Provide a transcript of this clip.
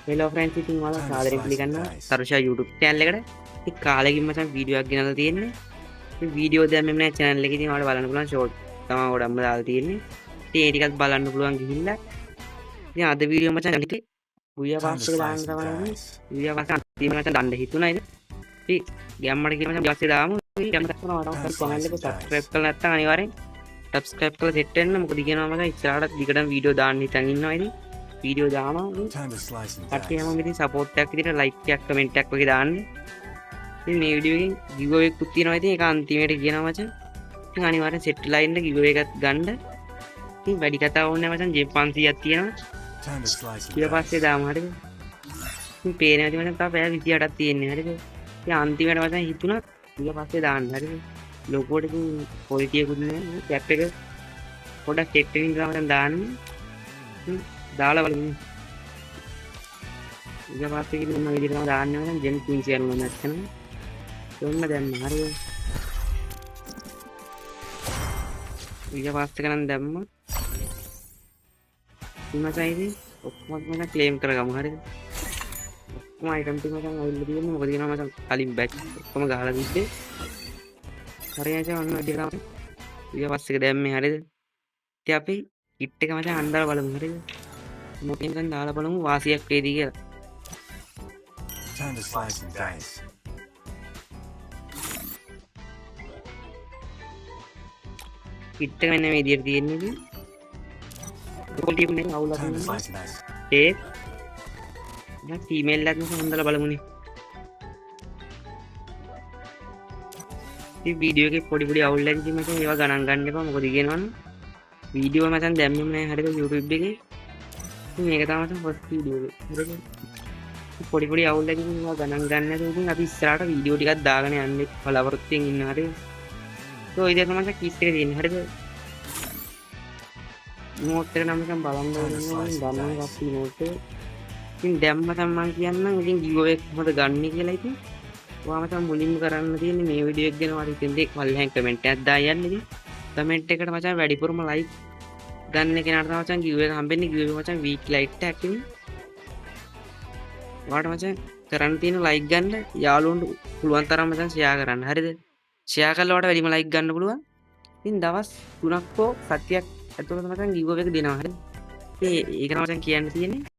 Hello friends, ඉතින් ඔයාලා Time to සාදරයෙන් slice and පිළිගන්නවා dice. තරුෂා YouTube channel එකට. ඉතින් කාලෙකින් මචං වීඩියෝ එකක් ගෙනල්ලා තියෙන්නේ. ඉතින් වීඩියෝ දැම්මෙම නෑ channel එකේ. ඉතින් ඔයාලා බලන්න පුළුවන් ෂෝට් තමයි ගොඩක්ම දාලා තියෙන්නේ. ඉතින් ඒ ටිකත් බලන්න පුළුවන් ගිහිල්ලා. ඉතින් අද වීඩියෝ මචං හිතේ ගුයියා Time to pass එක දාන්න slice and තමයි. dice. ගුයියා පාස් අන්තිම මචං දන්න හිතුණා ඉතින්. ඉතින් ගැම්මට කියලා මචං පස්සේ දාමු. ඉතින් ගැම්ම දක්වනවා ඔයාලා Time to channel slice එක and subscribe dice. කරලා නැත්නම් අනිවාර්යෙන් subscribe කරලා සෙට් වෙන්න. මොකද කියනවා මචං ඉස්සරහට දිගටම වීඩියෝ දාන්න හිතන් ඉන්නවා. ඉතින් වීඩියෝ දානවා. ඉතින් Time to slice and කට්ටිය dice. හැමෝම ඉතින් සපෝට් එකක් විදිහට ලයික් එකක් කමෙන්ට් එකක් වගේ දාන්න. ඉතින් මේ වීඩියෝ එකෙන් ගිව් අවේ එකකුත් තියෙනවා. ඉතින් ඒක අන්තිමේට කියනවා මචං. ඉතින් අනිවාර්යෙන් සෙට් වෙලා ඉන්න ගිව් අවේ එකත් ගන්න. ඉතින් වැඩි කතා ඕනේ නැහැ මචං. ජෙම් 500ක් තියෙනවා. Time to slice and ඊට පස්සේ dice. දාමු හරිද? ඉතින් පේනවා ඉතින් මචං තව පැය 28ක් තියෙන්නේ හරිද? ඉතින් අන්තිමේට මචං හිතුණා ඊට පස්සේ දාන්න හරිද? ලොකුවට ඉතින් ක්වොලිටි එකකුත් නෑ. කැප් එක පොඩ්ඩක් සෙට් වෙන ඉඳලා මචං දාන්න. ඉතින් දාලා බලමු. ඊට පස්සේ ඉතින් මොන විදිහට තමයි දාන්නේ මචං ජෙම් 390 නැත්නම්. ඔන්න දැම්ම හරිද? ඊට පස්සේ කරන් දැම්ම. ඉතින් මචං ඉතින් ඔක්කොම මචං ක්ලේම් කරගමු හරිද? ඔක්කොම අයිටම් ටික මචං ඇවිල්ලා තියෙන්නේ. මොකද කියනවා මචං කලින් බැච් ඔක්කොම ගහලා තිබ්බේ. හරි මචං ඔන්න විදිහට තමයි ඊට පස්සේ එක දැම්මේ හරිද? ඉතින් අපි කිට් එක මචං අන්දාලා බලමු හරිද? මොකෙන් මචං දාලා බලමු වාසියක් වේද කියලා. Time to slice and dice. Kit එක මෙන්න මේ විදිහට තියෙන්නේ ඉතින්. ක්වොලිටි එක නේ අවුලක් Time to නෑ. slice and dice. ඒත් දැන් ෆීමේල් එකක් මචං හොඳලා බලමුනේ. ඉතින් වීඩියෝ එකේ පොඩි පොඩි අවුල් ඇති ඉතින් මචං ඒවා ගණන් ගන්න එපා. මොකද කියනවනම් වීඩියෝ මචං දැම්මෙම නෑ හරිද YouTube එකේ. ඉතින් මේක තමයි මචං ෆස්ට් වීඩියෝ එක. හරිද? ඉතින් පොඩි පොඩි අවුල් ඇති ඉතින් ඒවා ගණන් ගන්න නැතුව ඉතින් අපි ඉස්සරහට වීඩියෝ ටිකක් දාගෙන යන්න බලාපොරොත්තුෙන් ඉන්න හරිද? ඉතින් ඔය විදිහට තමයි මචං කිස් එක තියෙන්නේ හරිද? ඉමෝට් එක නම් මචං බලන්න Time to ඕනේ slice and දන්නවනේ dice. කට්ටිය ඉමෝට් එක. ඉතින් දැන් මචං මං කියන්නම් ඉතින් ගිව් අවේ කොහොමද ගන්නෙ කියලා. ඉතින් ඔයා මචං මුලින්ම කරන්න තියෙන්නේ මේ වීඩියෝ එක ගැන ඔයාලා ඉතින් දෙක් පල්ලෙහාන් කමෙන්ට් එකක් දාන්න යන්න. ඉතින් කමෙන්ට් එකට මචං වැඩිපුරම ලයික් ගන්න කෙනාට තමයි මචං ගිව් එක හම්බෙන්නේ. ගිව් එක මචං වීක් ලයිට් එකක් ඉතින්. ඔයාලට මචං කරන්න තියෙන ලයික් ගන්න යාළුවන්ට පුළුවන් තරම් මචං ෂෙයා කරන්න හරිද? ෂෙයා කරලා ඔයාලට වැඩිම ලයික් ගන්න පුළුවන්. ඉතින් දවස් 3ක් හෝ සතියක් ඇතුළත මචං ගිව් එක දෙනවා හරිද? ඉතින් ඒක තමයි මචං කියන්න තියෙන්නේ.